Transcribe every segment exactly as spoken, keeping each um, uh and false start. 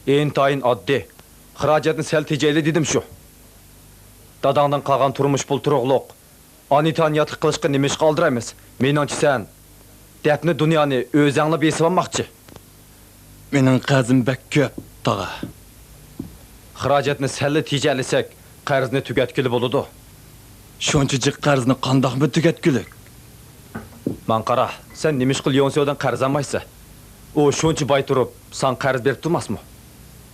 ئىنتايىن ئاددىي. خىراجەتنى سەل تېجەيلى دېدىم شۇ. داداڭدىن قالغان تۇرمۇش پۇلى تۇرۇقلۇق. ئانىتانى ياتلىق قىلىشقا نېمە ئىشقا ئالدىرايمىز؟ مېنىڭچە سەن دەپنە دۇنيانى ئۆزەڭلا بېسىۋالماقچى. مېنىڭ قەرزىم بەك كۆپ، تاغا. خىراجەتنى سەللا تېجەلىسەك، قەرزنى تۈگەتكىلى بولىدۇ. شۇنچە جىق قەرزنى قانداقمۇ تۈگەتكۈلۈك؟ ماڭا قارا، سەن نېمىشقا ليونسيودىن قەرز ئالمايسەن؟ ئۇ شۇنچە باي تۇرۇپ، ساڭا قەرز بېرىپ تۇرماسمۇ؟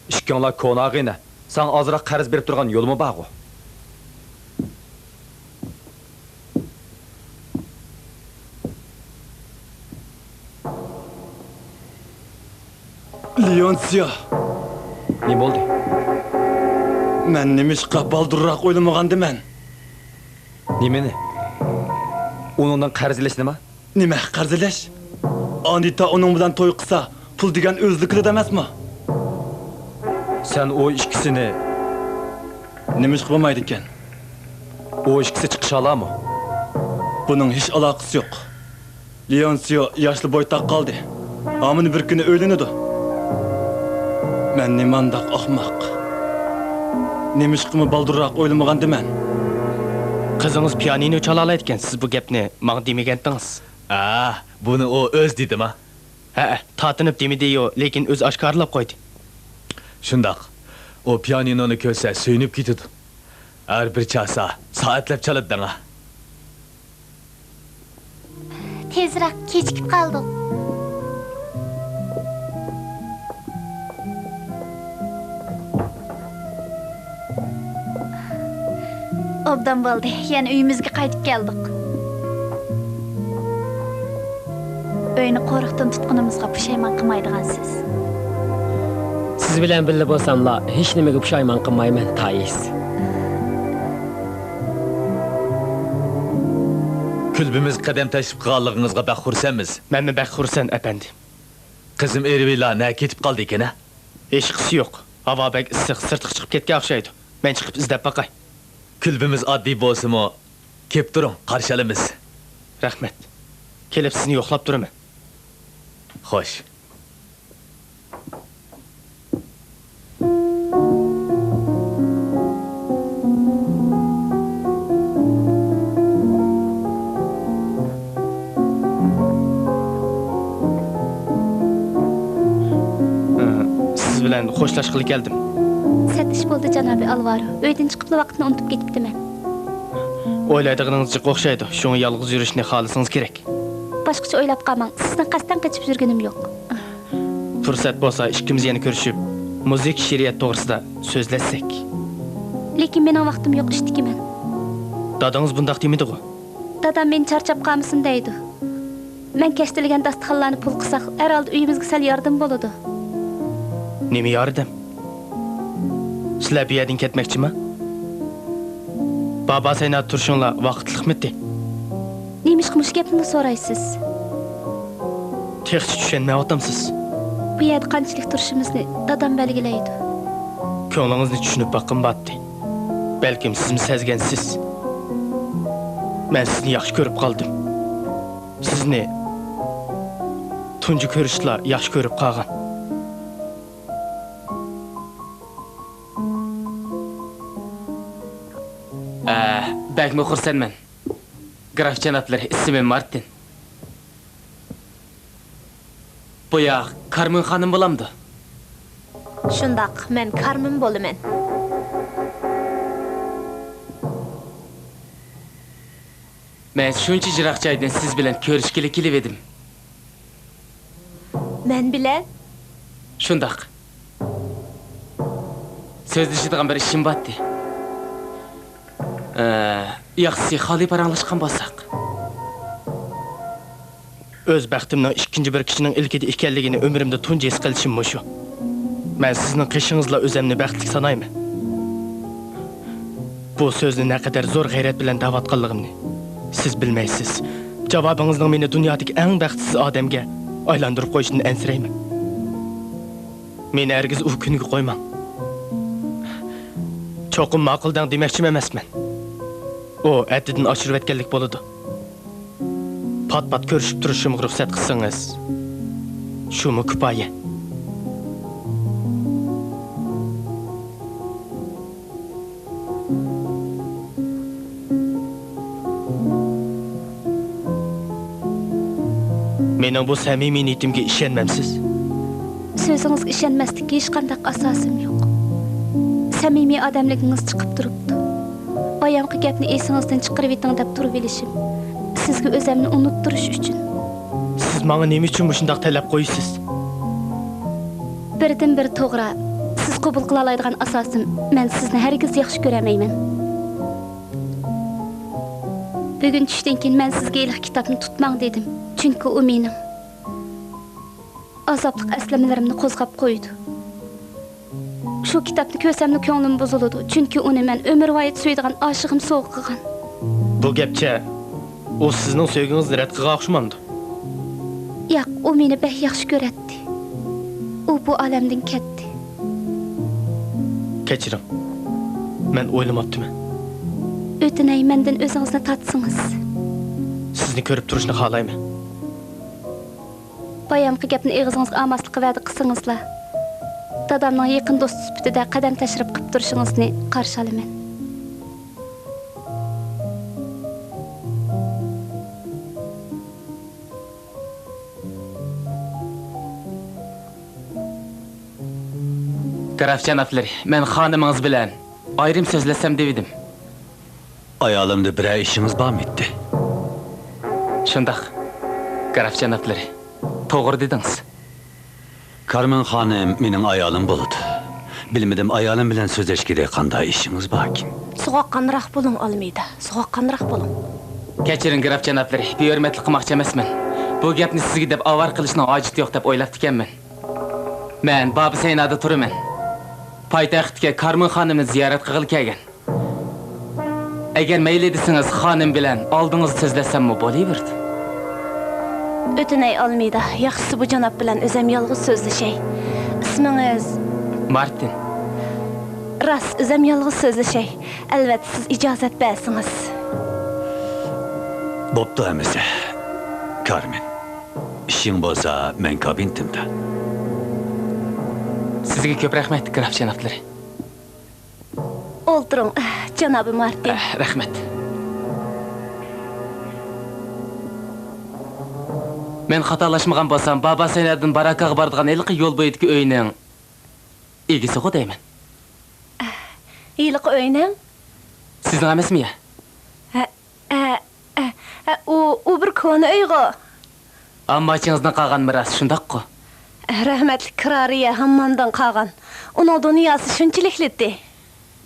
ئىككىڭلار كونا ئاغىنە، ساڭا ئازراق قەرز بېرىپ تۇرغان يولىمۇ بارغۇ. ليونسيو. نېمە بولدى؟ مەن نېمىشقا بالدۇرراق ئويلىمىغاندىمەن؟ نېمىنى؟ ئۇنىڭدىن قەرز ئېلىشنىمۇ؟ نېمە قەرز ئېلىش؟ ئانىتا ئۇنىڭ بىلەن توي قىلسا، پۇل دېگەن ئۆزلۈكىدە ئەمەسمۇ؟ سەن ئۇ ئىككىسىنى نېمىشقا بولمايدىكەن؟ ئۇ ئىككىسى چىقىشالامۇ؟ بۇنىڭ ھېچ ئالاقىسى يوق. ليونسيو ياشلا بويتاق قالدى. ھامىنى بىر كۈنى ئۆيلىنىدۇ. مەن نېمانداق ئاخماق. نېمىشقىمۇ بالدۇرراق ئويلىمىغاندىمەن؟ قىزىڭىز پىيانىنو چالالايدىكەن، سىز بۇ گەپنى ماڭا دېمىگەنتىڭىز. ئا، بۇنى ئۇ ئۆزى دېدىما؟ ھەئە، تارتىنىپ دېمىدى-يۇ، لېكىن ئۆزى ئاشكارىلاپ قويدى. شۇنداق. ئۇ پىيانىنونى كۆرسە سۆيۈنۈپ كېتىدۇ. ھەر بىر چالسا، سائەتلەپ چالىدۇ دەڭا. تېزراق، كېچىكىپ قالدۇق. ئوبدان بولدى، يەنە ئۆيىمىزگە قايتىپ كەلدۇق. ئۆينى قورۇقتىن تۇتقىنىمىزغا پۇشايمان قىلمايدىغانسىز. سىز بىلەن بىللە بولساملا، ھېچنېمىگە پۇشايمان قىلمايمەن، تايىس. كۈلبىمىزگە قەدەم تەشرىپ قىلغانلىقىڭىزغا بەك خۇرسەنمىز. مەنمۇ بەك خۇرسەن، ئەپەندىم. قىزىم ئېرىۋىلا نەگە كېتىپ قالدىكىن، ھە؟ ھېچقىسى يوق. ھاۋا بەك ئىسسىق، سىرتقا چىقىپ كەتكەن ئوخشايدۇ. مەن چىقىپ ئىزدەپ باقاي. كۈلبىمىز ئاددىي بولسىمۇ، كېلىپ تۇرۇڭ، قارشى ئالىمىز. رەھمەت. كېلىپ سىزنى يوقلاپ تۇرىمەن. خوش. سىز بىلەن خوشلاشقىلى كەلدىم. سەت ئىش بولدى، جانابى ئالۋارو. ئۆيدىن چىقىپلا ۋاقىتنى ئۇنتۇپ كېتىپتىمەن. ئويلايدىغىنىڭىز جىق ئوخشايدۇ، شۇڭا يالغۇز يۈرۈشنى خالىسىڭىز كېرەك. باشقىچە ئويلاپ قالماڭ، سىزدىن قەستەن قېچىپ يۈرگىنىم يوق. پۇرسەت بولسا، ئىككىمىز يەنە كۆرۈشۈپ، مۇزىكا، شېئىرىيەت توغرىسىدا سۆزلەشسەك. لېكىن مېنىڭ ۋاقتىم يوق، ئىشتىكىمەن. دادىڭىز بۇنداق دېمىدىغۇ؟ دادام مېنى چارچاپ قالمىسۇن دەيدۇ. مەن كەشتىلىگەن داستىخانلارنى پۇل قىلساق، ھەر ھالدا ئۆيىمىزگە سەل ياردىمى بولىدۇ. نېمە ياردەم؟ سىلەر بۇ يەردىن كەتمەكچىما؟ بابا سەينا تۇرۇشۇڭلار ۋاقىتلىقمىتى؟ نېمىشقا مۇشۇ گەپنىلا سورايسىز؟ تېخىچە چۈشەنمەيۋاتامسىز؟ بۇ يەردە قانچىلىك تۇرۇشىمىزنى دادام بەلگىلەيدۇ. كۆڭلىڭىزنى چۈشىنىپ باققىن باتتى. بەلكىم سىزمۇ سەزگەنسىز. مەن سىزنى ياخشى كۆرۈپ قالدىم. سىزنى تۇنجى كۆرۈشتىلا ياخشى كۆرۈپ قالغان. ئە، بەكمۇ خۇرسەنمەن. گراف جانابلىرى، ئىسمىم مارتىن. بۇ ياق كارمېن خانىم بولامدۇ؟ شۇنداق، مەن كارمېن بولىمەن. مەن شۇنچە يىراق جايدىن سىز بىلەن كۆرۈشكىلى كېلىۋىدىم. مەن بىلەن؟ شۇنداق. سۆزلىشىدىغان بىر ئىشىم باتتى. ئە، ياخشىسى، خالىي پاراڭلاشقان بولساق. ئۆز بەختىمنىڭ ئىككىنچى بىر كىشىنىڭ ئىلكىدە ئىكەنلىكىنى ئۆمرۈمدە تۇنجى ھېس قىلىشىم مۇشۇ. مەن سىزنىڭ قېشىڭىزلا ئۆزەمنى بەختلىك سانايمەن. بۇ سۆزنى نەقەدەر زور غەيرەت بىلەن دەۋاتقانلىقىمنى سىز بىلمەيسىز. جاۋابىڭىزنىڭ مېنى دۇنيادىكى ئەڭ بەختسىز ئادەمگە ئايلاندۇرۇپ قويۇشىدىن ئەنسىرەيمەن. مېنى ھەرگىز ئۇ كۈنگە قويماڭ. چوقۇم ماقۇل دەڭ دېمەكچىمۇ ئەمەسمەن. ئۇ ھەددىدىن ئاشۇرۇۋەتكەنلىك بولىدۇ. پات-پات كۆرۈشۈپ تۇرۇشۇمغا رۇخسەت قىلسىڭىز، شۇمۇ كۇپايە. مېنىڭ بۇ سەمىمىي نىيىتىمگە ئىشەنمەمسىز؟ سۆزىڭىزگە ئىشەنمەسلىككە ھېچقانداق ئاساسىم يوق. سەمىمىي ئادەملىكىڭىز چىقىپ تۇرۇپتۇ. بايامقى گەپنى ئېسىڭىزدىن چىقىرىۋېتىڭ دەپ تۇرۇۋېلىشىم، سىزگە ئۆزەمنى ئۇنتتۇرۇش ئۈچۈن. سىز ماڭا نېمە ئۈچۈن مۇشۇنداق تەلەپ قويىسىز؟ بىردىنبىر توغرا، سىز قوبۇل قىلالايدىغان ئاساسىم، مەن سىزنى ھەرگىز ياخشى كۆرەلمەيمەن. بۈگۈن چۈشتىن كېيىن مەن سىزگە ھېلىقى كىتابنى تۇتماڭ دېدىم، چۈنكى ئۇ مېنىڭ ئازابلىق ئەسلىمىلىرىمنى قوزغاپ قويىدۇ. شۇ كىتابنى كۆرسەملا كۆڭلۈم بۇزۇلىدۇ، چۈنكى ئۇنى مەن ئۆمۈرۋايەت سۆيىدىغان ئاشىقىم سوۋغا قىلغان. بۇ گەپچە، ئۇ سىزنىڭ سۆيگۈڭىزنى رەت قىلغان ئوخشىمامدۇ؟ ياق، ئۇ مېنى بەك ياخشى كۆرەتتى. ئۇ بۇ ئالەمدىن كەتتى. كەچۈرۈڭ، مەن ئويلىماپتىمەن. ئۆتۈنەي، مەندىن ئۆزىڭىزنى تارتسىڭىز. سىزنى كۆرۈپ تۇرۇشنى خالايمەن. بايامقى گەپنى ئېغىزىڭىزغا ئالماسلىققا ۋەدە قىلسىڭىزلا، دادامنىڭ يېقىن دوستى سۈپىتىدە قەدەم تەشرىپ قىلىپ تۇرۇشىڭىزنى قارشى ئالىمەن. گراف جانابلىرى، مەن خانىمىڭىز بىلەن ئايرىم سۆزلەشسەم دېۋىدىم. ئايالىمدا بىرەر ئىشىڭىز بارمىدى؟ شۇنداق، گراف جانابلىرى، توغرا دېدىڭىز. كارمېن خانىم مېنىڭ ئايالىم بولىدۇ. بىلمىدىم، ئايالىم بىلەن سۆزلەشكىلى قانداق ئىشىڭىز باركىن؟ سوغۇققانراق بولۇڭ، ئالمىدا، سوغۇققانراق بولۇڭ. كەچۈرۈڭ، گراف جانابلىرى، بىھۆرمەتلىك قىلماقچى ئەمەسمەن. بۇ گەپنى سىزگە دەپ ئاۋارە قىلىشنىڭ ھاجىتى يوق دەپ ئويلاپتىكەنمەن. مەن بابا سەينادا تۇرىمەن. پايتەختتىكى كارمېن خانىمنى زىيارەت قىلغىلى كەلگەن. ئەگەر مەيلى دېسىڭىز، خانىم بىلەن ئالدىڭىزدا سۆزلەشسەممۇ بولۇۋېرىدۇ. ئۆتۈنەي، ئالمىدا، ياخشىسى بۇ جاناب بىلەن ئۆزەم يالغۇز سۆزلىشەي. ئىسمىڭىز؟ مارتىن. راست، ئۆزەم يالغۇز سۆزلىشەي. ئەلۋەتتە، سىز ئىجازەت بەرسىڭىز. بوپتۇ ئەمىسە، كارمېن. ئىشىڭ بولسا، مەن كابىنېتىمدا. سىزگە كۆپ رەھمەت، گراف جانابلىرى. ئولتۇرۇڭ، جانابى مارتىن. ئەھ، رەھمەت. مەن خاتالاشمىغان بولسام، بابا سەينادىن باراكاغا بارىدىغان ھېلىقى يول بويىدىكى ئۆينىڭ ئىگىسىغۇ دەيمەن. ھېلىقى ئۆينىڭ؟ سىزنىڭ ئەمەسمۇ يا؟ ھە، ئە، ئە، ئە، ئۇ، ئۇ بىر كونا ئۆيغۇ. ئامماچىڭىزدىن قالغان مىراس، شۇنداققۇ؟ رەھمەتلىك كىرارىيە ھاممامدىن قالغان. ئۇنىڭ دۇنياسى شۇنچىلىكلىتى.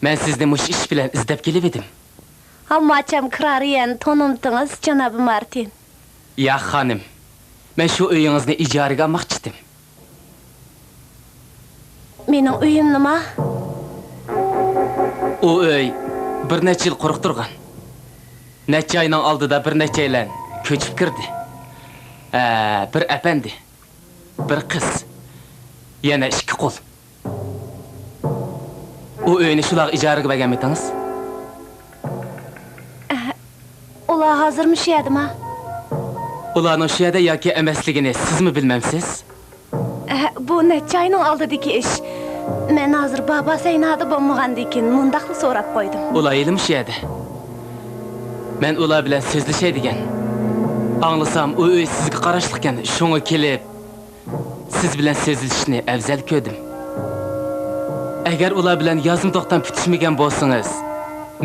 مەن سىزنى مۇشۇ ئىش بىلەن ئىزدەپ كېلىۋىدىم. ھامماچام كىرارىيەنى تونۇمتىڭىز، جانابى مارتىن؟ ياق، خانىم. مەن شۇ ئۆيىڭىزنى ئىجارىگە ئالماقچىدىم. مېنىڭ ئۆيۈمنىما؟ ئۇ ئۆي بىر نەچچە يىل قۇرۇق تۇرغان. نەچچە ئاينىڭ ئالدىدا بىر نەچچەيلەن كۆچۈپ كىردى. ھە، بىر ئەپەندى، بىر قىز، يەنە ئىككى قۇل. ئۇ ئۆينى شۇلارغا ئىجارىگە بەرگەنمىتىڭىز؟ ئۇلار ھازىرمۇ شۇ يەردىما؟ ئۇلارنىڭ شۇ يەردە ياكى ئەمەسلىكىنى سىزمۇ بىلمەمسىز؟ ئە، بۇ نەچچە ئاينىڭ ئالدىدىكى ئىش. مەن ھازىر بابا سەينادا بولمىغاندىكىن مۇنداقلا سوراپ قويدۇم. ئۇلار ھېلىمۇ شۇ يەردە؟ مەن ئۇلار بىلەن سۆزلىشەي دېگەن. ئاڭلىسام، ئۇ ئۆي سىزگە قاراشلىقكەن، شۇڭا كېلىپ، سىز بىلەن سۆزلىشىشنى ئەۋزەل كۆردۈم. ئەگەر ئۇلار بىلەن يازما توختام پۈتۈشمىگەن بولسىڭىز،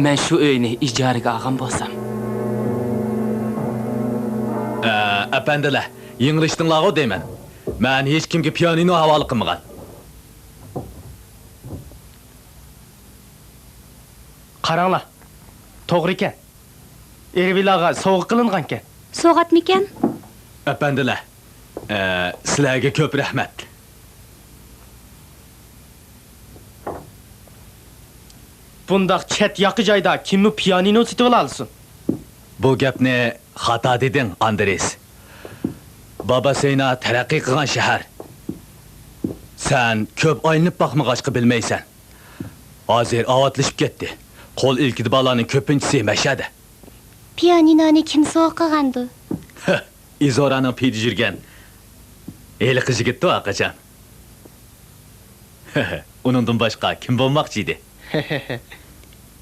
مەن شۇ ئۆينى ئىجارىگە ئالغان بولسام. ئە، ئەپەندىلەر، يىڭىلىشتىڭلارغۇ دەيمەن. مەن ھېچكىمگە پىيانىنو ھاۋالە قىلمىغان. قاراڭلار، توغرا ئىكەن. ئېرۋىلاغا سوۋغا قىلىنغانكەن. سوۋغاتمىكەن؟ ئەپەندىلەر، ئە، سىلەرگە كۆپ رەھمەت. بۇنداق چەت ياقا جايدا كىممۇ پىيانىنو سېتىۋالالىسۇن؟ بۇ گەپنى خاتا دېدىڭ، ئاندرېس. باباسېنا تەرەققىي قىلغان شەھەر. سەن كۆپ ئايلىنىپ باقمىغاچقا بىلمەيسەن. ھازىر ئاۋاتلىشىپ كەتتى. قول ئىلكىدە بالىلارنىڭ كۆپىنچىسى مەشەدە. پىيانىنونى كىم سوۋغا قىلغاندۇ؟ ئىزورانىڭ پېيىدە يۈرگەن ھېلىقى يىگىتتۇ ئاقاجان. ئۇنىڭدىن باشقا كىم بولماقچى ئىدى؟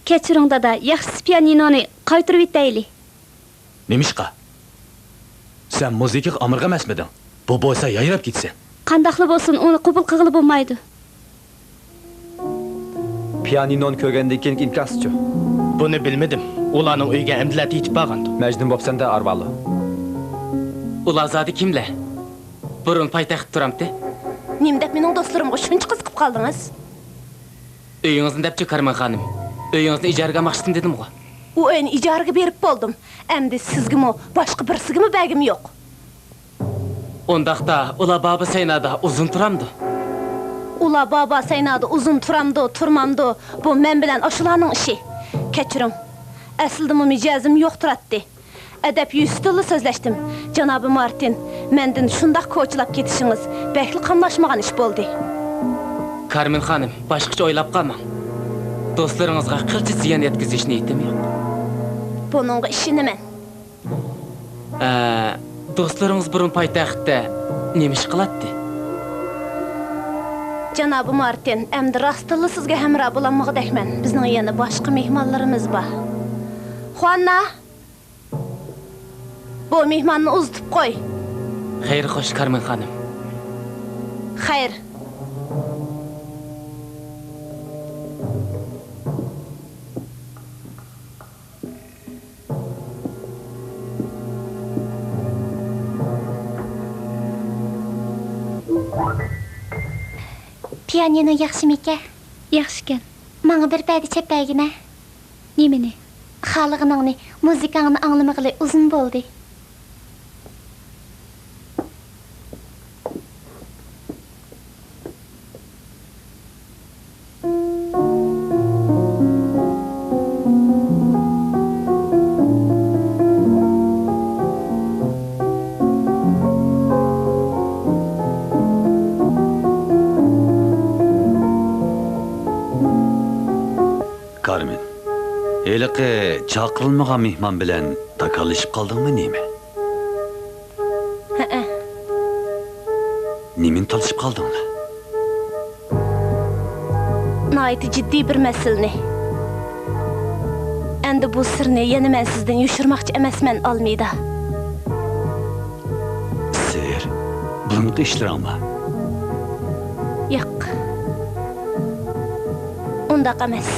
كەچۈرۈڭ، دادا، ياخشىسى پىيانىنونى قايتۇرۇۋېتەيلى. نېمىشقا؟ سەن مۇزىكىغا ئامراق ئەمەسمىدىڭ؟ بۇ بولسا يايراپ كېتىسەن. قانداقلا بولسۇن، ئۇنى قوبۇل قىلغىلى بولمايدۇ. پىيانىنونى كۆرگەندىن كېيىنكى ئىنكاسچۇ؟ بۇنى بىلمىدىم. ئۇلارنىڭ ئۆيىگە ئەمدىلەتە يېتىپ بارغاندۇ. مەجنۇن بوپسەن-دە، ئارۋالو. ئۇلار زادى كىملەر؟ بۇرۇن پايتەختتە تۇرامتى؟ نېمە دەپ مېنىڭ دوستلىرىمغا شۇنچە قىزىقىپ قالدىڭىز؟ ئۆيىڭىزنى دەپچۇ، كارمېن خانىم. ئۆيىڭىزنى ئىجارىگە ئالماقچىدىم دېدىمغۇ. ئۇ ئۆينى ئىجارىگە بېرىپ بولدۇم. ئەمدى سىزگىمۇ، باشقا بىرسىگىمۇ بەرگۈم يوق. ئۇنداقتا ئۇلار بابا سەينادا ئۇزۇن تۇرامدۇ؟ ئۇلار بابا سەينادا ئۇزۇن تۇرامدۇ، تۇرمامدۇ، بۇ مەن بىلەن ئاشۇلارنىڭ ئىشى. كەچۈرۈڭ، ئەسلىدىمۇ مىجەزىم يوق تۇراتتى. ئەدەپ يۈزىسىدىنلا سۆزلەشتىم. جانابى مارتىن، مەندىن شۇنداق كوچىلاپ كېتىشىڭىز بەكلا قاملاشمىغان ئىش بولدى. كارمېن خانىم، باشقىچە ئويلاپ قالماڭ. دوستلىرىڭىزغا قىلچە زىيان يەتكۈزۈش نىيىتىم يوق. بۇنىڭغا ئىشىنىمەن. ئە، دوستلىرىڭىز بۇرۇن پايتەختتە نېمە ئىش قىلاتتى؟ جانابى مارتىن، ئەمدى راستتىنلا سىزگە ھەمراھ بولالمىغۇدەكمەن. بىزنىڭ يەنە باشقا مېھمانلىرىمىز بار. خۇئاننا، بۇ مېھماننى ئۇزىتىپ قوي. خەير خوش، كارمېن خانىم. خەير. پىيانىنو ياخشىمىكەن؟ ياخشىكەن. ماڭا بىر پەدە چېلىپ بەرگىنە. نېمىنى؟ خالىغىنىڭنى. مۇزىكاڭنى ئاڭلىمىغىلى ئۇزۇن بولدى. كارمېن، ھېلىقى چاقىرىلمىغان مېھمان بىلەن تاكاللىشىپ قالدىڭمۇ نېمە؟ ھەئە. نېمىنى تالىشىپ قالدىڭلار؟ ناھايىتى جىددىي بىر مەسىلىنى. ئەمدى بۇ سىرنى يەنە مەن سىزدىن يوشۇرماقچى ئەمەسمەن، ئالمىدا. سىر؟ بۇرۇنقى ئىشلىرىڭمۇ؟ ياق. ئۇنداق ئەمەس.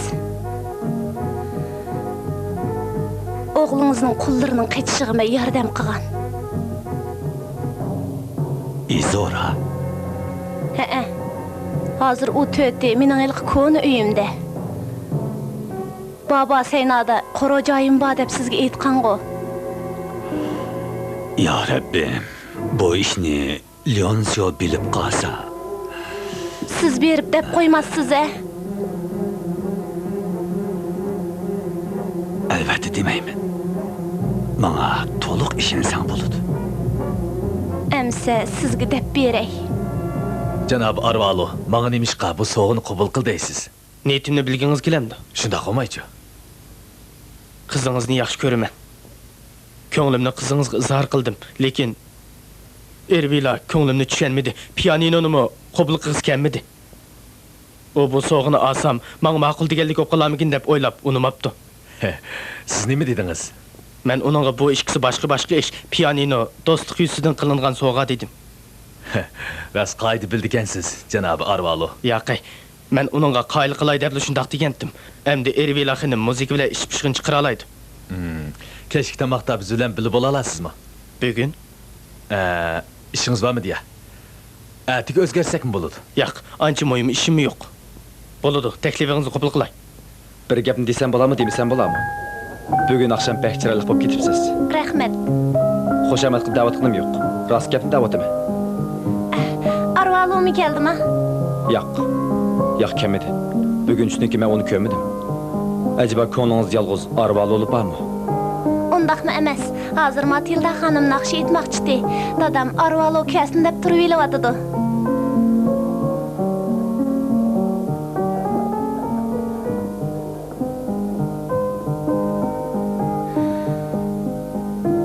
ئوغلىڭىزنىڭ قۇللىرىنىڭ قېچىشىغا مەن ياردەم قىلغان. ئىزورا؟ ھەئە. ھازىر ئۇ تۆتى مېنىڭ ھېلىقى كونا ئۆيۈمدە. بابا سەينادا قورۇ جايىم بار دەپ سىزگە ئېيتقانغۇ. يا رەببىم، بۇ ئىشنى ليونسيو بىلىپ قالسا. سىز بېرىپ دەپ قويماسسىز ھە؟ ئەلۋەتتە دېمەيمەن. ماڭا تولۇق ئىشەنسەڭ بولىدۇ. ئەمسە سىزگە دەپ بېرەي. جاناب ئارۋالو، ماڭا نېمىشقا بۇ سوۋغىنى قوبۇل قىل دەيسىز؟ نىيىتىمنى بىلگىڭىز كېلەمدۇ؟ شۇنداق بولمايچۇ؟ قىزىڭىزنى ياخشى كۆرىمەن. كۆڭلۈمنى قىزىڭىزغا ئىزھار قىلدىم، لېكىن ئېرۋىلا كۆڭلۈمنى چۈشەنمىدى، پىيانىنونىمۇ قوبۇل قىلغۇسى كەلمىدى. ئۇ بۇ سوۋغىنى ئالسام، ماڭا ماقۇل دېگەنلىك بولۇپ قالارمىكىن دەپ ئويلاپ، ئۇنىماپتۇ. سىز نېمە دېدىڭىز؟ مەن ئۇنىڭغا بۇ ئىككىسى باشقا-باشقا ئىش، پىيانىنو، دوستلۇق يۈزىسىدىن قىلىنغان سوۋغا دېدىم. راست قائىدە بىلىدىكەنسىز، جانابى ئارۋالو. ياقەي، مەن ئۇنىڭغا قايىل قىلاي دەپلا شۇنداق دېگەنتىم. ئەمدى ئېرۋىلا خېنىم مۇزىكا بىلەن ئىش پىشقىنچە قىرالايدۇ. ھىم، كەچلىك تاماقتا بىز بىلەن بىللە بولالامسىزمۇ؟ بۈگۈن؟ ئە، ئىشىڭىز بارمىدى يا؟ ئەتىگە ئۆزگەرتسەكمۇ بولىدۇ. ياق، ئانچە مۇھىم ئىشىممۇ يوق. بولىدۇ، تەكلىپىڭىزنى قوبۇل قىلاي. بىر گەپنى دېسەم بولاممۇ، دېمىسەم بولاممۇ؟ بۈگۈن ئاخشام بەك چىرايلىق بولۇپ كېتىپسىز. رەھمەت. خۇشامەت قىلىپ دەۋاتقىنىم يوق. راست گەپنى دەۋاتىمەن. ئارۋالۇمۇ كەلدىما؟ ياق. ياق، كەلمىدى. بۈگۈن چۈنكى مەن ئۇنى كۆرمىدىم. ئەجەبا كۆڭلىڭىزدە يالغۇز ئارۋالۇلا بارمۇ؟ ئۇنداقمۇ ئەمەس. ھازىر ماتىلدا خانىم ناخشا ئېيتماقچىتى. دادام ئارۋالۇ كەلسۇن دەپ تۇرۇۋېلىۋاتىدۇ.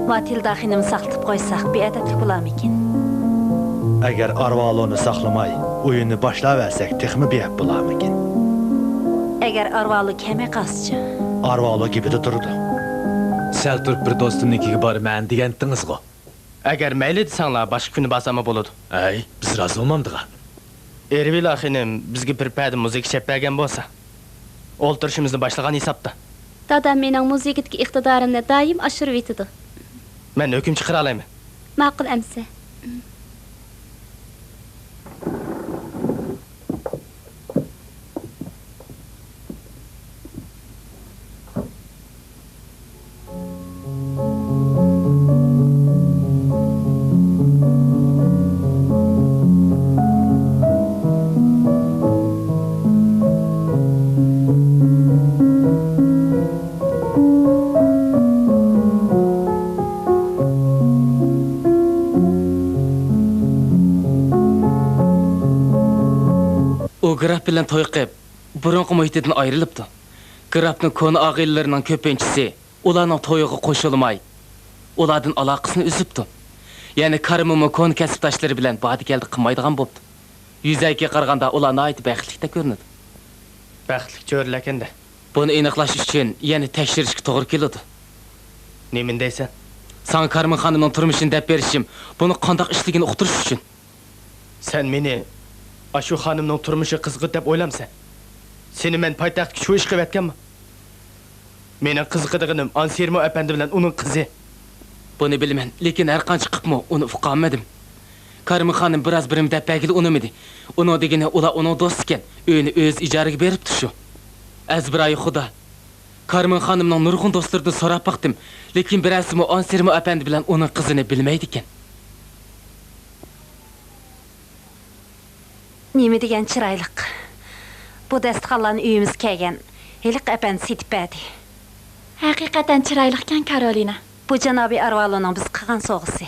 ماتىلدا خېنىمنى ساقلىتىپ قويساق، بىئەدەپلىك بولارمىكىن؟ ئەگەر ئارۋالۇنى ساقلىماي، ئويۇننى باشلاۋەرسەك، تېخىمۇ بىئەپ بولارمىكىن؟ ئەگەر ئارۋالۇ كەلمەي قالسىچۇ؟ ئارۋالۇ گېپىدە تۇرىدۇ. سەل تۇرۇپ بىر دوستۇمنىڭكىگە بارىمەن دېگەنتىڭىزغۇ؟ ئەگەر مەيلى دېسەڭلار، باشقا كۈنى بارساممۇ بولىدۇ. ھەي، بىز رازى بولمامدىغا؟ ئېرۋىلا خېنىم بىزگە بىر پەدە مۇزىكا چېلىپ بەرگەن بولسا، ئولتۇرۇشىمىزنى باشلىغان ھېسابتا. دادام مېنىڭ مۇزىكىدىكى ئىقتىدارىمنى دائىم ئاشۇرۇۋېتىدۇ. مەن ھۆكۈم چىقىرالايمەن. ماقۇل ئەمىسە. ئۇ گراف بىلەن توي قىپ، بۇرۇنقى مۇھىتىدىن ئايرىلىپتۇ. گرافنىڭ كونا ئاغىنىلىرىنىڭ كۆپىنچىسى ئۇلارنىڭ تويىغا قوشۇلماي، ئۇلاردىن ئالاقىسىنى ئۈزۈپتۇ. يەنى كارىممۇ كونا كەسىپداشلىرى بىلەن باردا-كەلدە قىلمايدىغان بوپتۇ. يۈزەكىگە قارىغاندا ئۇلار ناھايىتى بەختلىكتەك كۆرۈنىدۇ. بەختلىك چۆرىلەر ئىكەن-دە. بۇنى ئېنىقلاش ئۈچۈن يەنە تەكشۈرۈشكە توغرا كېلىدۇ. نېمىنى دەيسەن؟ ساڭا كارمېن خانىمنىڭ تۇرمۇشىنى دەپ بېرىشىم، بۇنى قانداق ئىشلىگىنى ئۇقتۇرۇش ئۈچۈن. سەن مېنى ئاشۇ خانىمنىڭ تۇرمۇشى قىزىقىدۇ دەپ ئويلامسەن؟ سېنى مەن پايتەختكە شۇ ئىش قىلىۋەتكەنمۇ؟ مېنىڭ قىزىقىدىغىنىم ئانسېرمو ئەپەندى بىلەن ئۇنىڭ قىزى. بۇنى بىلىمەن، لېكىن ھەر قانچە قىپمۇ ئۇنى ئۇقالمىدىم. كارمېن خانىم بىراز بىرىمە دەپ بەرگىلى ئۇنىمىدى. ئۇنىڭ دېگىنى ئۇلار ئۇنىڭ دوستىكەن، ئۆينى ئۆزى ئىجارىگە بېرىپتۇ شۇ. ئەزبىرايى خۇدا. كارمېن خانىمنىڭ نۇرغۇن دوستلىرىدىن سوراپ باقتىم، لېكىن بىرەرسىمۇ ئانسېرمو ئەپەندى بىلەن ئۇنىڭ قىزىنى بىلمەيدىكەن. نېمە دېگەن چىرايلىق. بۇ دەستىخانلارنى ئۆيىمىزگە كەلگەن ھېلىقى ئەپەندى سېتىپ بەردى. ھەقىقەتەن چىرايلىقكەن، كارولىنا. بۇ جانابىي ئارۋالونىڭ بىزگە قىلغان سوۋغىسى.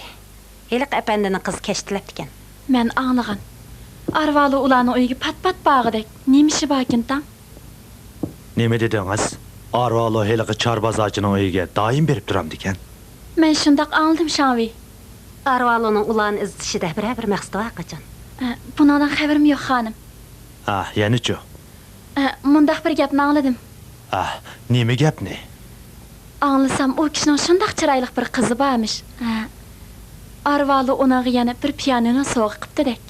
ھېلىقى ئەپەندىنىڭ قىزى كەچتە تىلەپتىكەن. مەن ئاڭلىغان. ئارۋالو ئۇلارنىڭ ئۆيىگە پات-پات بارغۇدەك. نېمە ئىشى باركىن تاڭ؟ نېمە دېدىڭىز؟ ئارۋالو ھېلىقى چار بازارچىنىڭ ئۆيىگە دائىم بېرىپ تۇرامدىكەن؟ مەن شۇنداق ئاڭلىدىم، شاڭۋېي. ئارۋالونىڭ ئۇلارنى ئىزدىشىدە بىرەر بىر مەقسىتى بار قاچان. ئە، بۇنىڭدىن خەۋىرىم يوق، خانىم. ھا، يەنىچۇ؟ ئە، مۇنداق بىر گەپنى ئاڭلىدىم. ئاھ، نېمە گەپنى؟ ئاڭلىسام، ئۇ كىشىنىڭ شۇنداق چىرايلىق بىر قىزى بارمىش. ھە. ئارۋالو ئۇنىڭغا يەنە بىر پىيانىنو سوۋغا قىپتىدەك.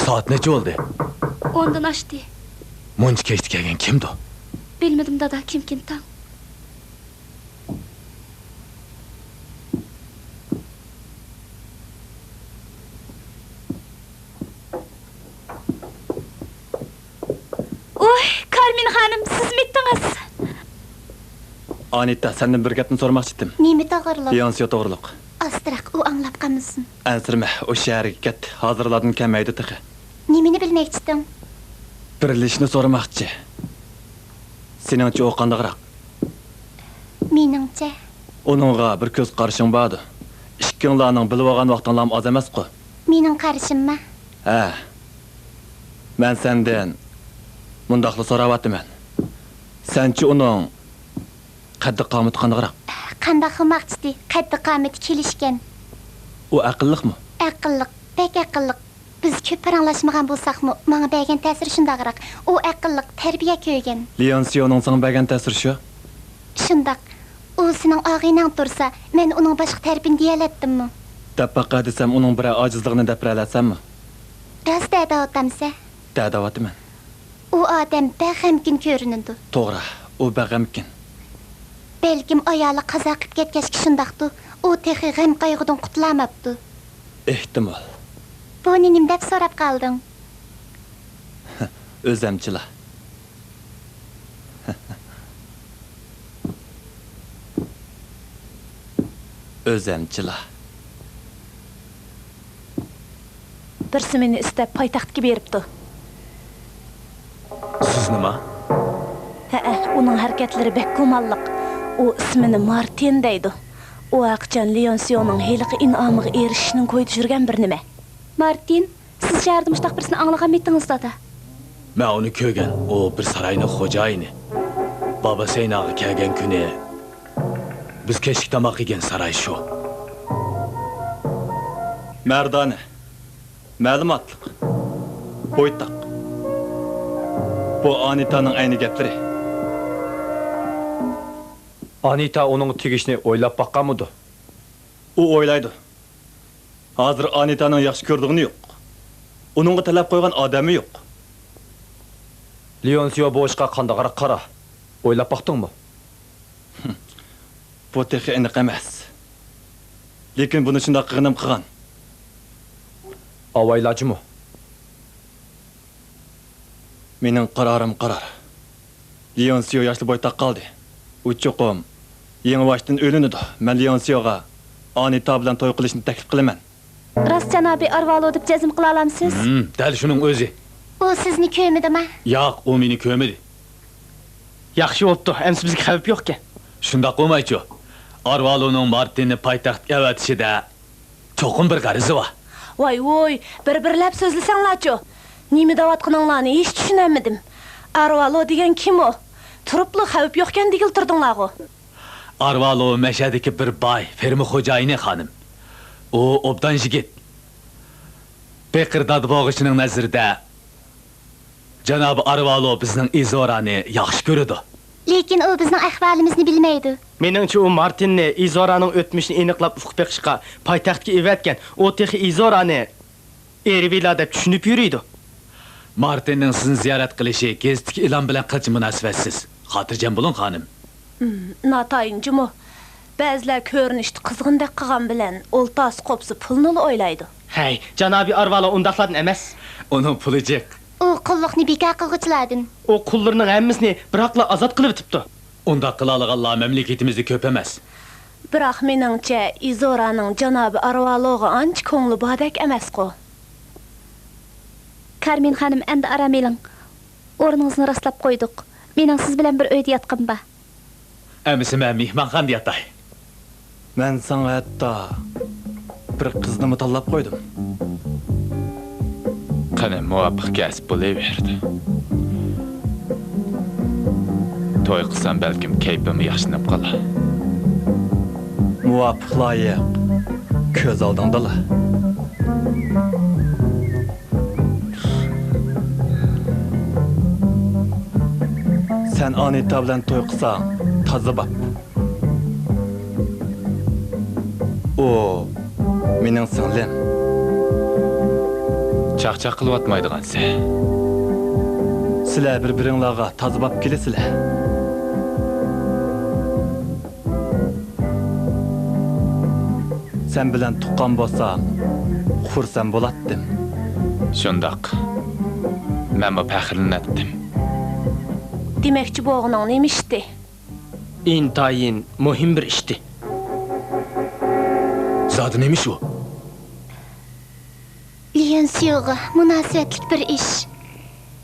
سائەت نەچچە بولدى؟ ئوندىن ئاشتى. مۇنچە كەچتە كەلگەن كىمدۇ؟ بىلمىدىم، دادا، كىمكىن تاڭ. ۋوي، كارمېن خانىم، سىزمىتتىڭىز؟ ئانىتا، سەندىن بىر گەپنى سورىماقچى ئىدىم. نېمە توغرۇلۇق؟ بىيونسيو توغرۇلۇق. ئاستىراق، ئۇ ئاڭلاپ قالمىسۇن. ئەنسىرىمە، ئۇ شەھەرگە كەتتى. ھازىرلاردىن كەلمەيدۇ تېخى. نېمىنى بىلمەكچىتىڭ؟ بىر ئىشنى سورىماقچى. سېنىڭچە ئۇ قانداقراق؟ مېنىڭچە؟ ئۇنىڭغا بىر كۆز قارىشىڭ باردۇ. ئىككىڭلارنىڭ بىلىۋالغان ۋاقتىڭلارمۇ ئاز ئەمەسقۇ؟ مېنىڭ قارىشىممۇ؟ ھە. مەن سەندىن مۇنداقلا سوراۋاتىمەن. سەنچە ئۇنىڭ قەددى-قامىتى قانداقراق؟ قانداق قىلماقچىدى؟ قەددى-قامىتى كېلىشكەن. ئۇ ئەقىللىقمۇ؟ ئەقىللىق. بەك ئەقىللىق. بىز كۆپ پاراڭلاشمىغان بولساقمۇ، ماڭا بەرگەن تەسىرى شۇنداقراق. ئۇ ئەقىللىق، تەربىيە كۆرگەن. ليونسيونىڭ ساڭا بەرگەن تەسىرى شۇ؟ شۇنداق. ئۇ سېنىڭ ئاغىنەڭ تۇرسا، مەن ئۇنىڭ باشقا تەرىپىنى دېيەلەتتىممۇ؟ دەپ باقاي دېسەم، ئۇنىڭ بىرەر ئاجىزلىقىنى دەپ بېرەلەتسەممۇ؟ راست دەدىۋاتامسەن؟ دەدىۋاتىمەن. ئۇ ئادەم بەك غەمكىن كۆرۈنىدۇ. توغرا، ئۇ بەك غەمكىن. بەلكىم ئايالى قازا قىپ كەتكەچكە شۇنداقتۇ. ئۇ تېخى غەم-قايغۇدىن قۇتۇلالماپتۇ. ئېھتىمال. بۇنى نېمە دەپ سوراپ قالدىڭ؟ ئۆزەمچىلا. ئۆزەمچىلا. بىرسى مېنى ئىستەپ پايتەختكە بېرىپتۇ. سىزنىما؟ ھەئە، ئۇنىڭ ھەرىكەتلىرى بەك گۇمانلىق. ئۇ ئىسمىنى مارتىن دەيدۇ. ئۇ ھەقىچان ليونسيونىڭ ھېلىقى ئىنئامىغا ئېرىشىشنىڭ كويىدا يۈرگەن بىر نېمە. مارتىن، سىز شەھەردە مۇشۇنداق بىرسىنى ئاڭلىغانمىدىڭىز، دادا؟ مەن ئۇنى كۆرگەن، ئۇ بىر ساراينىڭ خوجايىنى. بابا سەيناغا كەلگەن كۈنى بىز كەچلىك تاماق يېگەن ساراي شۇ. مەردانە، مەلۇماتلىق، بويتاق. بۇ ئانىتانىڭ ئەينى گەپلىرى. ئانىتا ئۇنىڭغا تېگىشنى ئويلاپ باققانمىدۇ؟ ئۇ ئويلايدۇ. ھازىر ئانىتانىڭ ياخشى كۆرىدىغىنى يوق. ئۇنىڭغا تەلەپ قويغان ئادەممۇ يوق. ليونسيو بۇ ئىشقا قانداقراق قارا؟ ئويلاپ باقتىڭمۇ؟ بۇ تېخى ئېنىق ئەمەس. لېكىن بۇنى شۇنداق قىلغىنىم قىلغان. ئاۋايلاجىمۇ؟ مېنىڭ قارارىم قارار. ليونسيو ياشلا بويتاق قالدى. ئۇ چوقۇم يېڭىباشتىن ئۆيلىنىدۇ. مەن ليونسيوغا ئانىتا بىلەن توي قىلىشنى تەكلىپ قىلىمەن. راست جانابىي ئارۋالو دەپ جەزم قىلالامسىز؟ ھىم، دەل شۇنىڭ ئۆزى. ئۇ سىزنى كۆرمىدىما؟ ياق، ئۇ مېنى كۆرمىدى. ياخشى بوپتۇ، ئەمسە بىزگە خەۋپ يوقكەن. شۇنداق بولمايچۇ؟ ئارۋالونىڭ مارتىننى پايتەختكە ئەۋەتىشىدە چوقۇم بىر غەرىزى بار. ۋاي ۋوي، بىر-بىرلەپ سۆزلىسەڭلارچۇ. نېمە دەۋاتقىنىڭلارنى ھېچ چۈشىنەلمىدىم. ئارۋالو دېگەن كىم ئۇ؟ تۇرۇپلا خەۋپ يوقكەن دېگىلى تۇردۇڭلارغۇ. ئارۋالو مەشەدىكى بىر باي، فېرما خوجايىنى خانىم. ئۇ ئوبدان يىگىت. پېقىر دادا بولغۇچىنىڭ نەزىرىدە جانابى ئارۋالو بىزنىڭ ئىزورانى ياخشى كۆرىدۇ. لېكىن ئۇ بىزنىڭ ئەھۋالىمىزنى بىلمەيدۇ. مېنىڭچە، ئۇ مارتىننى ئىزورانىڭ ئۆتمۈشىنى ئېنىقلاپ ئۇقۇپ بېقىشقا پايتەختكە ئېۋەتكەن. ئۇ تېخى ئىزورانى ئېرىۋىلا دەپ چۈشىنىپ يۈرىدۇ. مارتىننىڭ سىزنى زىيارەت قىلىشى گېزىتتىكى ئېلان بىلەن قىلچە مۇناسىۋەتسىز. خاتىرجەم بولۇڭ، خانىم. ئىم، ناتايىن جۇمۇ. بەزىلەر كۆرۈنۈشتە قىزغىندەك قىلغان بىلەن ئولتاسى قوپسا پۇلنىلا ئويلايدۇ. ھەي، جانابىي ئارۋالو ئۇنداقلاردىن ئەمەس. ئۇنىڭ پۇلى جىق. ئۇ قۇللۇقنى بىكار قىلغۇچىلاردىن. ئۇ قۇللىرىنىڭ ھەممىسىنى بىراقلا ئازاد قىلىۋېتىپتۇ. ئۇنداق قىلالىغانلار مەملىكىتىمىزدە كۆپ ئەمەس. بىراق مېنىڭچە، ئىزورانىڭ جانابى ئارۋالوغا ئانچە كۆڭلى باردەك ئەمەسقۇ. كارمىن خانىم، ئەمدى ئارام ئېلىڭ. ئورنىڭىزنى راسلاپ قويدۇق. مېنىڭ سىز بىلەن بىر ئۆيدە ياتقىنىم بار. ئەمىسە مەن مېھمانخانىدا ياتاي. مەن ساڭا ھەتتا بىر قىزنىمۇ تاللاپ قويدۇم. قېنى، مۇۋاپىق كەسىپ بولۇۋېرىدۇ. توي قىلسام، بەلكىم كەيپىممۇ ياخشىلىنىپ قالار. مۇۋاپىق لايىق كۆز ئالدىڭدىلا. سەن ئانىتا بىلەن توي قىلساڭ، تازا بار. ئۇ مېنىڭ سىڭلىم. چاقچاق قىلىۋاتمايدىغانسەن. سىلەر بىر-بىرىڭلارغا تازا بوپ كېلىسىلەر. سەن بىلەن تۇغقان بولسام، خۇرسەن بولاتتىم. شۇنداق. مەنمۇ پەخىرلىنەتتىم. دېمەكچى بولغىنىڭ نېمە ئىشتى؟ ئىنتايىن مۇھىم بىر ئىشتى. زادى نېمە ئىش ئۇ؟ ليەنسيوغا مۇناسىۋەتلىك بىر ئىش.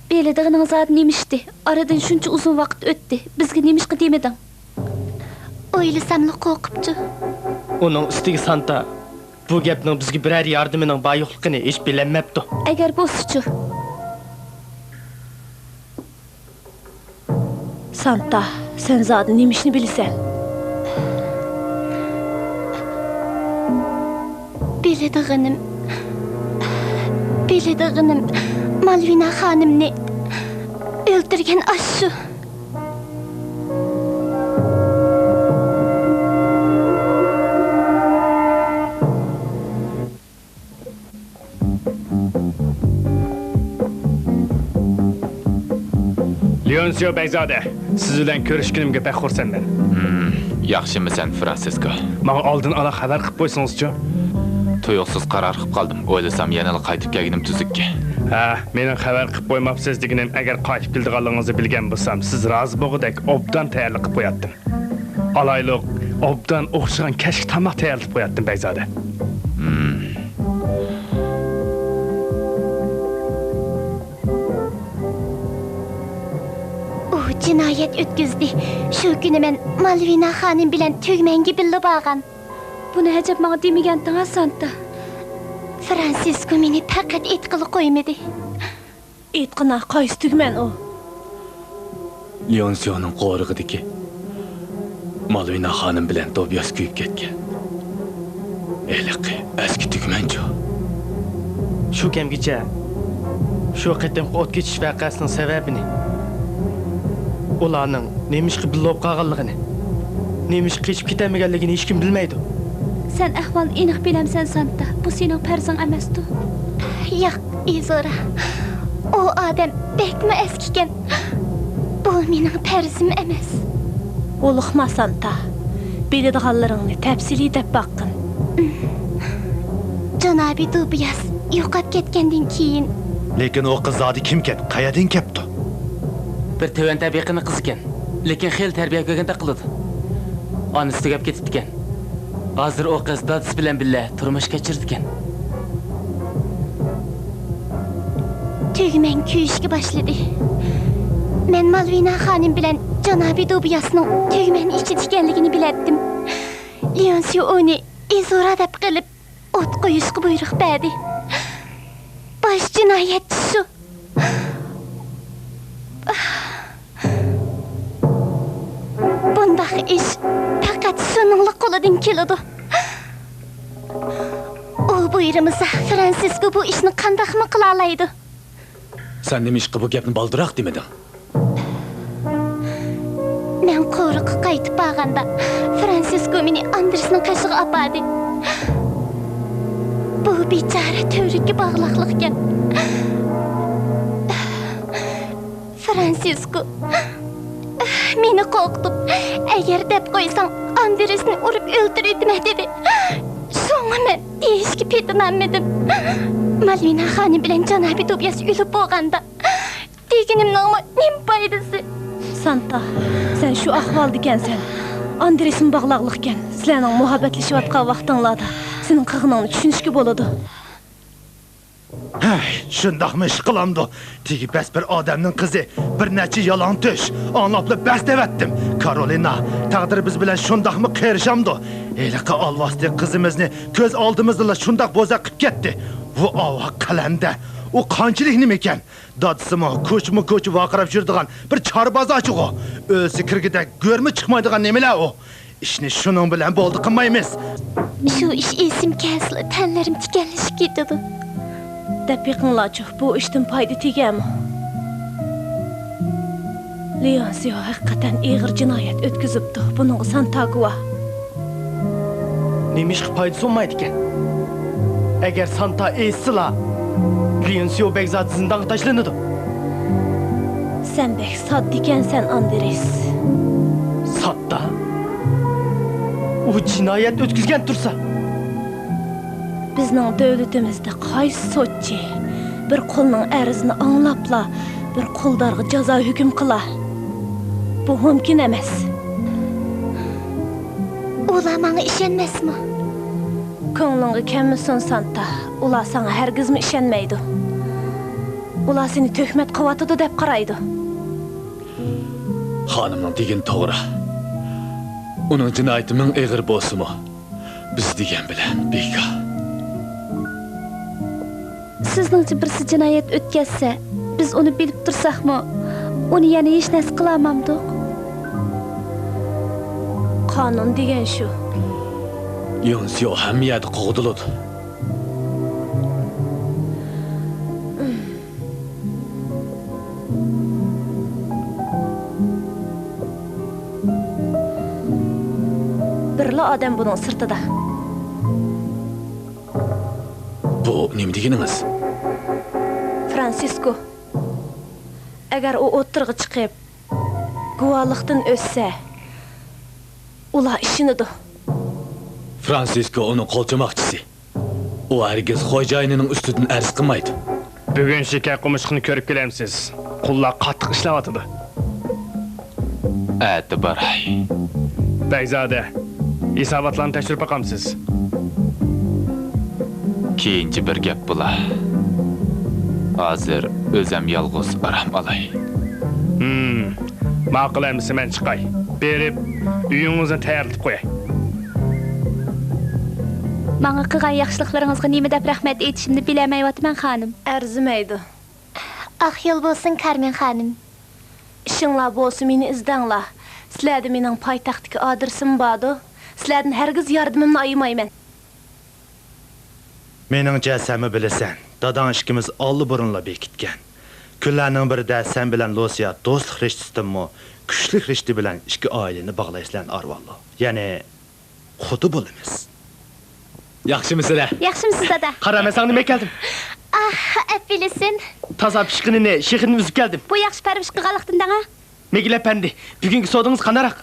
بىلىدىغىنىڭ زادى نېمە ئىشتى؟ ئارىدىن شۇنچە ئۇزۇن ۋاقىت ئۆتتى. بىزگە نېمىشقا دېمىدىڭ؟ ئويلىساملا قورقۇپچۇ. ئۇنىڭ ئۈستىگە سانتا بۇ گەپنىڭ بىزگە بىرەر ياردىمىنىڭ بار-يوقلۇقىنى ھېچ بىلەلمەپتۇ. ئەگەر بولسىچۇ؟ سانتا، سەن زادى نېمە ئىشنى بىلىسەن؟ بىلىدىغىنىم. بىلىدىغىنىم، مالۋىنا خانىمنى ئۆلتۈرگەن ئاشۇ. لېئونسىيو بەگزادە، سىز بىلەن كۆرۈشكىنىمگە بەك خۇرسەنمەن. ھىم، ياخشىمۇسەن، فرانسىسكو؟ ماڭا ئالدىن ئالا خەۋەر قىلىپ قويسىڭىزچۇ؟ تۇيۇقسىز قارار قىلىپ قالدىم. ئويلىسام، يەنىلا قايتىپ كەلگىنىم تۈزۈككەن. ھە، مېنىڭ خەۋەر قىلىپ قويماپسىز دېگىنىم، ئەگەر قايتىپ كېلىدىغانلىقىڭىزنى بىلگەن بولسام، سىز رازى بولغۇدەك ئوبدان تەييارلىق قىلىپ قوياتتىم. ئالايلۇق، ئوبدان ئوخشىغان كەچلىك تاماق تەييارلاپ قوياتتىم، بەگزادە. ھىم. ئۇ جىنايەت ئۆتكۈزدى. شۇ كۈنى مەن مالۋىنا خانىم بىلەن تۈگمەنگە بىللە بارغان. بۇنى ئەجەب ماڭا دېمىگەنتىڭ-ھە، سانتا؟ فرانسىسكو مېنى پەقەت ئېيتقىلى قويمىدى. ئېيتقىنا، قايسى تۈگمەن ئۇ؟ لېئونسىيونىڭ قورۇقىدىكى مالۋىنا خانىم بىلەن دوبياس كۆيۈپ كەتكەن. ھېلىقى ئەسكى تۈگمەنچۇ؟ شۇ كەمگىچە شۇ قېتىمقى ئوت كېچىش ۋەقەسىنىڭ سەۋەبىنى، ئۇلارنىڭ نېمىشقا بىللە بولۇپ قالغانلىقىنى، نېمىشقا قېچىپ كېتەلمىگەنلىكىنى ھېچكىم بىلمەيدۇ. سەن ئەھۋالنى ئېنىق بىلەمسەن، سانتا؟ بۇ سېنىڭ پەرزىڭ ئەمەستۇ؟ ياق، ئىزورا. ئۇ ئادەم بەكمۇ ئەسكىكەن. بۇ مېنىڭ پەرزىم ئەمەس. ھولۇقما، سانتا. بىلىدىغانلىرىڭنى تەپسىلىي دەپ باققىن. جانابى دوبياس يوقاپ كەتكەندىن كېيىن. لېكىن ئۇ قىز زادى كىمكەن؟ قەيەردىن كەپتۇ؟ بىر تۆۋەن تەبىقىنىڭ قىزىكەن. لېكىن خېلى تەربىيە كۆرگەندەك قىلىدۇ. ئانىسى تۈگەپ كېتىپتىكەن. ھازىر ئۇ قىز دادىسى بىلەن بىللە تۇرمۇش كەچۈرىدىكەن. تۈگمەن كۆيۈشكە باشلىدى. مەن مالۋىنا خانىم بىلەن جانابى دوبياسنىڭ تۈگمەن ئىچىدە ئىكەنلىكىنى بىلەتتىم. لېئونسىيو ئۇنى ئىزورا دەپ قىلىپ، ئوت قويۇشقا بۇيرۇق بەردى. باش جىنايەتچى شۇ. بۇنداق ئىش پەقەت شۇنىڭلا قولىدىن كېلىدۇ. ئۇ بۇيرۇمىسا، فرانسىسكو بۇ ئىشنى قانداقمۇ قىلالايدۇ؟ سەن نېمىشقا بۇ گەپنى بالدۇرراق دېمىدىڭ؟ مەن قورۇققا قايتىپ بارغاندا، فرانسىسكو مېنى ئاندرېسنىڭ قېشىغا ئاپاردى. بۇ بىچارە تۈۋرۈككە باغلاقلىقكەن. فرانسىسكو مېنى قورقۇتۇپ، ئەگەر دەپ قويساڭ، ئاندرېسنى ئۇرۇپ ئۆلتۈرۈۋېتىمەن دېدى. شۇڭا مەن دېيىشكە پېتىنالمىدىم. مالۋىنا خانىم بىلەن جانابى توبىياس ئۆلۈپ بولغاندا، دېگىنىمنىڭمۇ نېمە پايدىسى؟ سانتا، سەن شۇ ئەھۋالدىكەنسەن. ئاندرېسمۇ باغلاقلىقكەن. سىلەرنىڭ مۇھەببەتلىشىۋاتقان ۋاقتىڭلاردا سېنىڭ قىلغىنىڭنى چۈشىنىشكە بولىدۇ. ھەي، شۇنداقمۇ ئىش قىلامدۇ؟ تېگى بەس بىر ئادەمنىڭ قىزى، بىر نەچچە يالاڭتۆش. ئاڭلاپلا بەس دەۋەتتىم. كارولىنا، تەقدىر بىز بىلەن شۇنداقمۇ قېرىشامدۇ؟ ھېلىقى ئالۋاستى قىزىمىزنى كۆز ئالدىمىزدىلا شۇنداق بوزەك قىپ كەتتى. ۋۇ ئاۋاق قەلەندەر، ئۇ قانچىلىك نېمىكەن؟ دادىسىمۇ كوچىمۇ كوچا ۋارقىراپ يۈرىدىغان بىر چارۋا بازارچىغۇ. ئۆلسە كىرگۈدەك گۆرمۇ چىقمايدىغان نېمىلەر ئۇ. ئىشنى شۇنىڭ بىلەن بولدى قىلمايمىز. شۇ ئىش ئېسىمگە كەلسىلا تەنلىرىم تىكەنلىشىپ كېتىدۇ. دەپ بېقىڭلارچۇ، بۇ ئىشتىن پايدا تېگەرمۇ؟ لېئونسىيو ھەقىقەتەن ئېغىر جىنايەت ئۆتكۈزۈپتۇ، بۇنىڭغا سانتا گۇۋاھ. نېمىشقا پايدا سۇنمايدىكەن؟ ئەگەر سانتا ئېيتسىلا، لېئونسىيو بەگزادە زىندانغا تاشلىنىدۇ. سەن بەك ساددىكەنسەن، ئاندرېس. ساددا؟ ئۇ جىنايەت ئۆتكۈزگەن تۇرسا. بىزنىڭ دۆلىتىمىزدە قايسى سوتچى بىر قۇلنىڭ ئەرزىنى ئاڭلاپلا، بىر قۇلدارغا جازا ھۆكۈم قىلا؟ بۇ مۇمكىن ئەمەس. ئۇلار ماڭا ئىشەنمەسمۇ؟ كۆڭلۈڭگە كەلمىسۇن، سانتا. ئۇلار ساڭا ھەرگىزمۇ ئىشەنمەيدۇ. ئۇلار سېنى تۆھمەت قىلىۋاتىدۇ دەپ قارايدۇ. خانىمنىڭ دېگىنى توغرا. ئۇنىڭ جىنايىتى مىڭ ئېغىر بولسىمۇ، بىز دېگەن بىلەن بىكار. سىزنىڭچە بىرسى جىنايەت ئۆتكەزسە، بىز ئۇنى بىلىپ تۇرساقمۇ، ئۇنى يەنە ھېچ نەرسە قىلالمامدۇق؟ قانۇن دېگەن شۇ. لېئونسىيو ھەممە يەردە قوغدىلىدۇ. ئادەم بۇنىڭ سىرتىدا. بۇ نېمە دېگىنىڭىز؟ فرانسىسكو. ئەگەر ئۇ ئوتتۇرىغا چىقىپ، گۇۋاھلىقتىن ئۆتسە، ئۇلار ئىشىنىدۇ. فرانسىسكو ئۇنىڭ قولچوماقچىسى. ئۇ ھەرگىز خوجايىنىنىڭ ئۈستىدىن ئەرز قىلمايدۇ. بۈگۈن شېكەر قومۇچىقىنى كۆرۈپ كېلەمسىز؟ قۇللار قاتتىق ئىشلەۋاتىدۇ. ئەتە باراي. بەگزادە، ھېساباتلارنى تەكشۈرۈپ باقامسىز؟ كېيىنچە بىر گەپ بولا. ھازىر ئۆزەم يالغۇز ئارام ئالاي. ھىم، ماقۇل ئەمىسە مەن چىقاي. بېرىپ، ئۆيىڭىزنى تەييارلىتىپ قوياي. ماڭا قىلغان ياخشىلىقلىرىڭىزغا نېمە دەپ رەھمەت ئېيتىشىمنى بىلەلمەيۋاتىمەن، خانىم. ئەرزىمەيدۇ. ئاق يول بولسۇن، كارمېن خانىم. ئىشىڭلار بولسا مېنى ئىزدەڭلار. سىلەردە مېنىڭ پايتەختتىكى ئادرېسىم باردۇ. سىلەردىن ھەرگىز ياردىمىمنى ئايىمايمەن. مېنىڭچە، سەنمۇ بىلىسەن، داداڭ ئىككىمىز ئاللىبۇرۇنلا بېكىتكەن. كۈنلەرنىڭ بىرىدە سەن بىلەن لۇسىيا دوستلۇق رىشتىسىدىنمۇ كۈچلۈك رىشتە بىلەن ئىككى ئائىلىنى باغلايسىلەر، ئارۋانلو. يەنى، قۇدا بولىمىز. ياخشىمۇسىلەر؟ ياخشىمۇسىز، دادا؟ قارا، مەن ساڭا نېمە كەلدىم؟ ئاھ، ئەپلىسىن. تازا پىشقىنىنى شېخىدىن ئۈزۈپ كەلدىم. بۇ ياخشى پەرۋىش قىلغانلىقتىن دەڭە. مېگىلە ئەپەندى، بۈگۈنكى سودىڭىز قانداق؟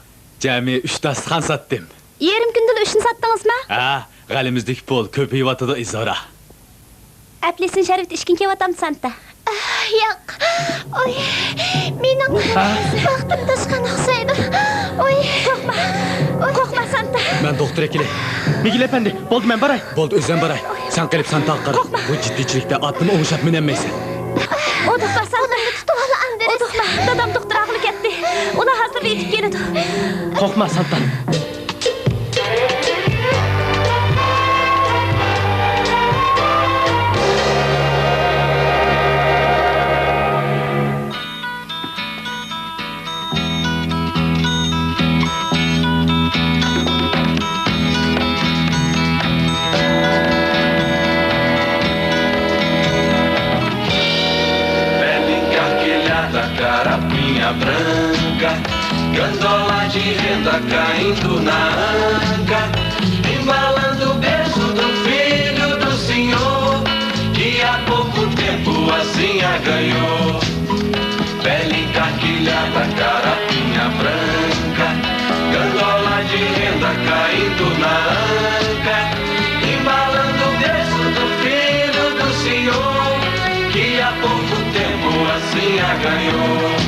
جەمئىي ئۈچ داستىخان ساتتىم. يېرىم كۈندىلا ئۈچنى ساتتىڭىزمۇ؟ ھە، غەلىمىزدىكى پۇل كۆپىيىۋاتىدۇ، ئىزورا. ئەپلىسىن شەربىتى ئىچكىڭ كېلىۋاتامدۇ، سانتا؟ ئاھ، ياق. ئوي، مېنىڭ ۋاقتىم توشقان ئوخشايدۇ. ئوي. قورقما. ئوي. قورقما، سانتا. مەن دوختۇر ئەكېلەي. مىگىل ئەپەندى، بولدى، مەن باراي. بولدى، ئۆزۈم باراي. سەن قېلىپ سانتاغا قارا. قورقما. بۇ جىددىيچىلىكتە ئاتنىمۇ ئوڭشاپ مىنەلمەيسەن. ئۇدۇقما، سانتا. ئۇدۇقما، دادام دوختۇر ئاغىلى كەتتى. ئۇلار ھازىرلا يېتىپ كېلىدۇ. قورقما، سانتا. Bela encarquilhada, carapinha branca, gandola de renda caindo na anca, embalando o berço do filho do senhor, que há pouco tempo assim a ganhou. Bela encarquilhada, carapinha branca, gandola de renda caindo na anca, embalando o berço do filho do senhor, que há pouco tempo assim a ganhou.